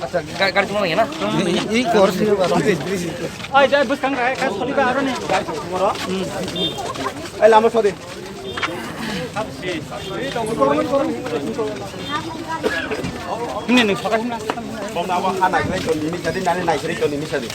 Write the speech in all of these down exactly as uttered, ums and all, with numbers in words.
Acha, ga-, gari tongma nangya na? Ai, jai, bwskang rai, ka soli ba aro ni. Ai, lama sodi. Himni nung saka himna. Bong abo ha naikhrai toni, nini sadi, nani naikhrai toni, nini sadi.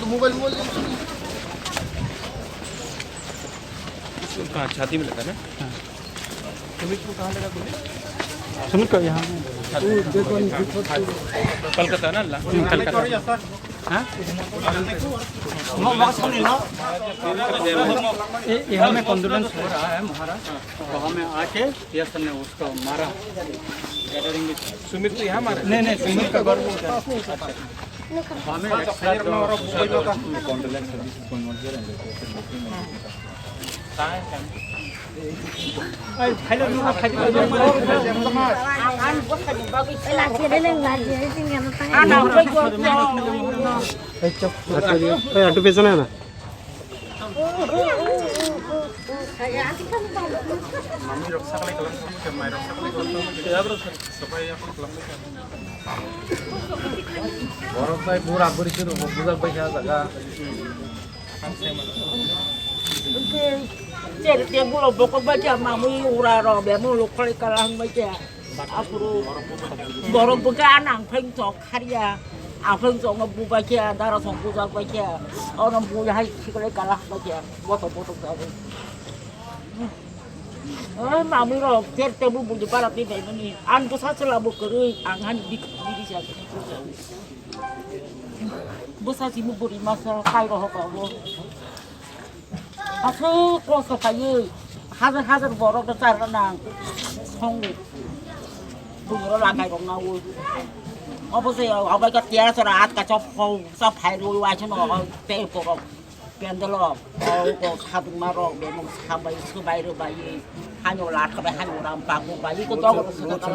Mobile, mobile. छाती में लगा ना। सुमित को कहाँ लगा बोले? सुमित का यहाँ। कलकत्ता ना, ला? हम्म, कलकत्ता। हाँ? ये, यहाँ में कॉन्डोलेंस हो रहा है महाराज, तो हमें आके यस ने उसको मारा। सुमित तो यहाँ मारा? नहीं, नहीं, सुमित का घर वो उधर। हमें एक्स्ट्रा जो Ato pesan na. Borok bai bura buri se rwgo bujak bai kha jaga. Cherke gulo bokok bai kha mamui ura rok be mu lukhoi kalang bai kha. Aphuru borok bo khe anang pheng chok kharya. Apheng chok no bu bai kha dara song bujak bai kha. Ono bu hai sikle kalang bai kha. Boto boto jago. Oi, mamui rok, ter tebu budi para ti bai mani. An bwsa chwla bo kwrwi, ang han bik-, biri sa. Bwsa simi buri masa, kai rohok abo. Aswk kosto khaiwi, hajar hajar borok no charna nang. Song. Bumuro lakai rok nawi. Obo se, obo ka tiya chora at ka chop khau, sa phai rwi wa chano, te borok. Pendelo, o, o, khadukma rok, bemung sabai, subai, rubai, hanyo lathabai, hanyo ram paku bai, ko dog rok saka.